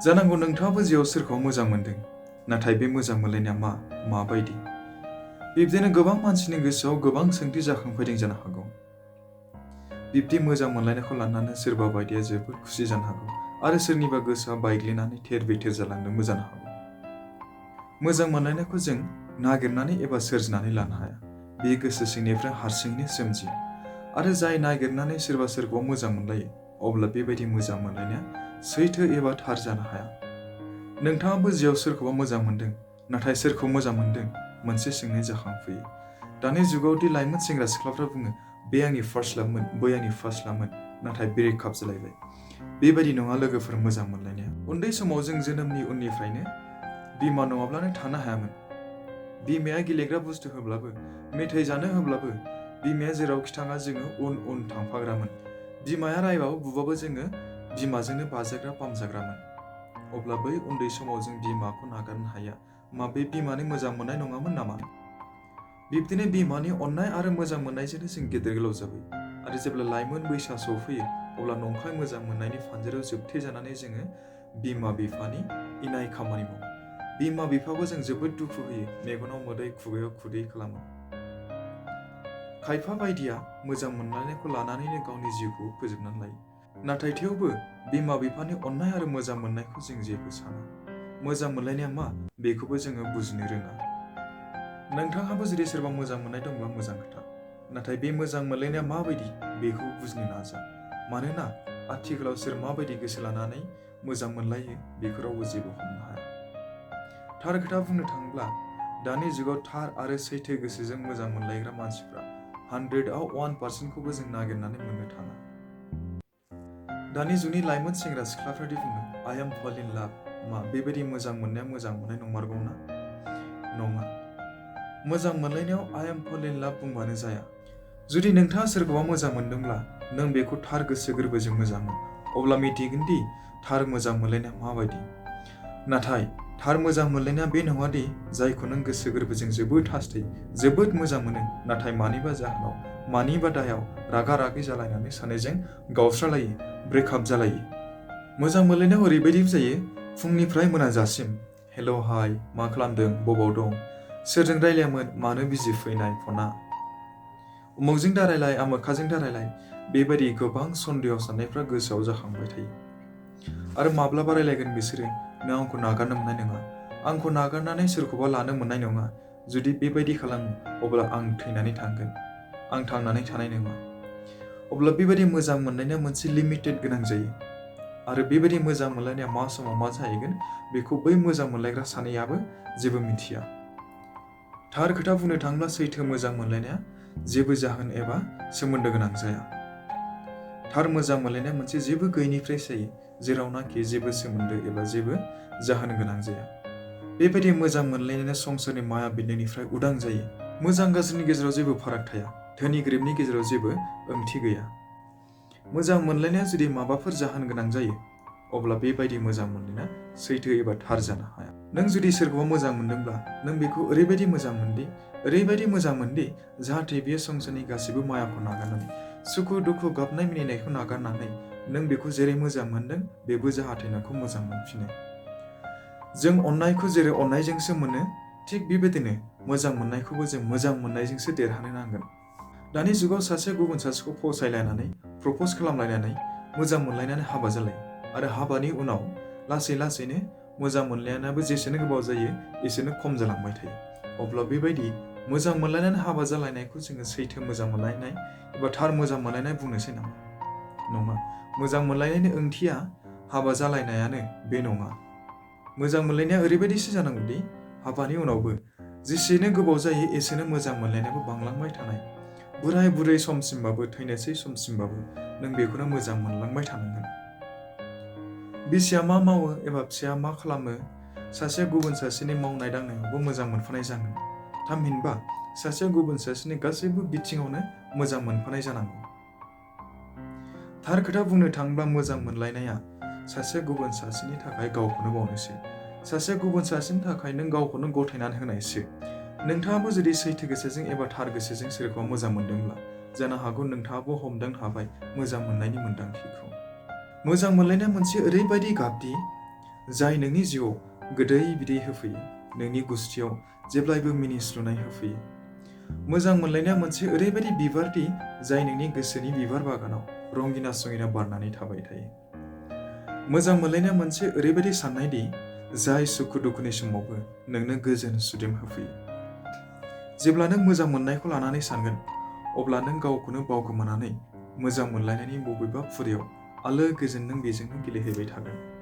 जानांगौ नोंथाङाबो जिउआव सोरखौबा मोजां मोनदों, नाथाय बे मोजां मोनलायनाया माबायदि? बिब्दिनो गोबां मानसिनि गोसोआव गोबां सोंथि जाखांफैदों जानो हागौ। बिब्दि मोजां मोनलायनायखौ लानानै सोरबा बायदिया जोबोद खुसि जानो हागौ आरो सोरनिबा गोसोआ बायग्लिनानै थेर-बेथेर जालांदोंबो जानो हागौ। मोजां मोनलायनायखौ जों नागिरनानै एबा सोरजिनानै लानो हाया। बे गोसो सिंनिफ्राय हारसिङैनो सोमजियो आरो जाय नागिरनानै सोरबा सोरखौबा मोजां मोनलायो, अब्ला बेबायदि मोजां मोनलायनाया सैथो एबा थार जानो हाया। नोंथाङाबो जिउआव सोरखौबा मोजां मोनदों, नाथाय सोरखौ मोजां मोनदों मोनसे सोंनाय जाखांफैयो। दानि जुगावदि लाइमोन सेंग्रा सिख्लाफ्रा बुङो, बे आंनि फार्स्ट लाभमोन, बै आंनि फार्स्ट लाभमोन, नाथाय ब्रेकआप जालायबाय। बेबायदि नङा लोगोफोर मोजां मोनलायनाया। उन्दै समाव जों जोनोमनि उननिफ्रायनो बिमा नङाब्लानो थानो हायामोन। बिमाया गेलेग्रा बुस्थु होब्लाबो, मेथाइ जानो होब्लाबो, बिमाया जेरावखि थाङा जोङो उन उन थांफाग्रामोन। बिमाया रायबाबो बुबाबो जोङो बिमाजोंनो बाजाग्रा बामजाग्रामोन। अब्ला बै उन्दै समाव जों बिमाखौ नागारनो हाया। बे बिमानि मोजां मोननाय नङामोन नामा? बिब्दिनो बिमानि अननाय आरो मोजां मोननायजोंनो जों गेदेर गोलाव जाबाय आरो जेब्ला लाइमोन बैसोआ सौफैयो, अब्ला नंखाय मोजां मोननायनि फानजाराव जोबथेजानानै जोङो बिमा बिफानि इनाय खामानि मावो। बिमा बिफाखौ जों जोबोद दुखु होयो, मेगनाव मोदै खुगायाव खुदै खालामो। खायफा बायदिया मोजां मोनलायनायखौ लानानैनो गावनि जिउखौ फोजोबनानै लायो। नाथाय थेवबो बिमा बिफानि अननाय आरो मोजां मोननायखौ जों जेबो साना। मोजां मोनलायनाया मा बेखौबो जोङो बुजिनो रोङा। नोंथाङाबो जुदि सोरबा मोजां मोननाय दंब्ला मोजां खोथा, नाथाय बे मोजां मोनलायनाया माबायदि बेखौ बुजिनो नाजा। मानोना आथिखालाव सोर माबायदि गोसो लानानै मोजां मोनलायो बेखौ रावबो जेबो हमनो हाया। थार खोथा बुंनो थाङोब्ला दानि जुगाव थार आरो सैथो गोसोजों मोजां मोनलायग्रा मानसिफ्रा 100आव 1%खौबो जों नागिरनानै मोननो थाङा। दानि जुगनि लाइमोन सेंग्रा सिख्लाफ्रादि बुङो, I am fall in love, बेबायदि मोजां मोननाया मोजां मोननाय नंमारगौना? नङा। मोजां मोनलायनायाव I am fall in love बुंबानो जाया। जुदि नोंथाङा सोरखौबा मोजां मोनदोंब्ला नों बेखौ थार गोसो गोरबोजों मोजां मोन, अब्ला मिथिगोन दि थार मोजां मोनलायनाया माबायदि। नाथाय थार मोजां मोनलायनाया बे नङादि जायखौ नों गोसो गोरबोजों जोबोद हास्थायो, जोबोद मोजां मोनो, नाथाय मानिबा जाहोनाव, मानिबा दायाव रागा रागि जालायनानै सानैजों गावस्रालायो, ब्रेकआप जालायो। मोजां मोनलायनायाव ओरैबायदिबो जायो, फुंनिफ्राय मोनाजासिम हेल' हाय, मा खालामदों, बबाव दं, सोरजों रायलायामोन, मानो बिजि फैनाय फना, उमुखजों दारायलाय, आमोखाजों दारायलाय, बेबायदि गोबां सन्देह साननायफ्रा गोसोआव जाखांबाय थायो। आरो माब्लाबा रायलायगोन बिसोरो, नों आंखौ नागारनो मोननाय नङा, आंखौ नागारनानै सोरखौबा लानो मोननाय नङा, जुदि बेबायदि खालामो अब्ला आं थैनानै थांगोन, आं थांनानै थानाय नङा। अब्ला बेबायदि मोजां मोनलायनाया मोनसे लिमिटेड गोनां जायो। आरो बेबायदि मोजां मोनलायनाया मा समाव मा जाहैगोन बेखौ बै मोजां मोनलायग्रा सानैयाबो जेबो मिथिया। थार खोथा बुंनो थाङोब्ला सैथो मोजां मोनलायनाया जेबो जाहोन एबा सोमोन्दो गोनां जाया। थार मोजां मोनलायनाया मोनसे जेबो गैयैनिफ्राय जायो, जेरावनाखि जेबो सोमोन्दो एबा जेबो जाहोन गोनां जाया। बेबायदि मोजां मोनलायनाया संसारनि माया बिनायनिफ्राय उदां जायो। मोजां गाज्रिनि गेजेराव जेबो फाराग थाया, धोनि गोरिबनि गेजेराव जेबो ओंथि गैया। मोजां मोनलायनाया जुदि माबाफोर जाहोन गोनां जायो, अब्ला बेबायदि मोजां मोनलायनाया सैथो एबा थार जानो हाया। नों जुदि सोरखौबा मोजां मोनदोंब्ला नों बेखौ ओरैबायदि मोजां मोनदि जाहाथे बियो संसारनि गासैबो मायाखौ नागारनानै, सुखु दुखु गाबनाय मिनिनायखौ नागारनानै नों बेखौ जेरै मोजां मोनदों बेबो जाहाथे नोंखौ मोजां मोनफिनो। जों अननायखौ जेरै अननायजोंसो मोनो, थिग बेबायदिनो मोजां मोननायखौबो जों मोजां मोननायजोंसो देरहानो नांगोन। दानि जुगाव सासे गुबुन सासेखौ फसायलायनानै, प्रप'ज खालामलायनानै, मोजां मोनलायनानै हाबा जालायो आरो हाबानि उनाव लासै लासैनो मोजां मोनलायनायाबो जेसेनो गोबाव जायो एसेनो खम जालांबाय थायो। अब्ला बेबायदि मोजां मोनलायनानै हाबा जालायनायखौ जोङो सैथो मोजां मोनलायनाय एबा थार मोजां मोनलायनाय बुंनोसै नामा? नङा। मोजां मोनलायनायनि ओंथिया हाबा जालायनायानो बे नङा। मोजां मोनलायनाया ओरैबायदिसो जानांगौदि हाबानि उनावबो जेसेनो गोबाव जायो एसेनो मोजां मोनलायनायाबो बांलांबाय थानाय। बोराय बुरै समसिमबाबो, थैनोसै समसिमबाबो नों बेखौनो मोजां मोनलांबाय थानांगोन। बिसिया मा मावो एबा फिसाया मा खालामो, सासेया गुबुन सासेनि मावनाय दांनायावबो मोजां मोनफानाय जानांगौ। थामहिनबा सासेया गुबुन सासेनि गासैबो बिथिङावनो मोजां मोनफानाय जानांगौ। थार खोथा बुंनो थाङोब्ला मोजां मोनलायनाया सासे गुबुन सासेनि थाखाय गावखौनो बावनायसो। सासे गुबुन सासेनि थाखाय नों गावखौनो गथायनानै होनायसो। नोंथाङाबो जुदि सैथो गोसोजों एबा थार गोसोजों सोरखौबा मोजां मोनदोंब्ला जानो हागौ नोंथाङाबो हमदांनो हाबाय मोजां मोननायनि मोन्दांथिखौ। मोजां मोनलायनाया मोनसे ओरैबायदि गाबदि जाय नोंनि जिउआव गोदै बिदै होफैयो, नोंनि गुस्थियाव जेब्लायबो मिनिस्लुनाय होफैयो। मोजां मोनलायनाया मोनसे ओरैबायदि बिबार दि जाय नोंनि गोसोनि बिबार बागानाव रंगिना संगिना बारनानै थाबाय थायो। मोजां मोनलायनाया मोनसे ओरैबायदि साननाय दि जाय सुखु दुखुनि समावबो नोंनो गोजोन सुदेम होफैयो। जेब्ला नों मोजां मोननायखौ लानानै सानगोन, अब्ला नों गावखौनो बावगोमानानै मोजां मोनलायनायनि बबेबा फुरियाव आलो गोजोन नों बेजोंनो गेलेहैबाय थागोन।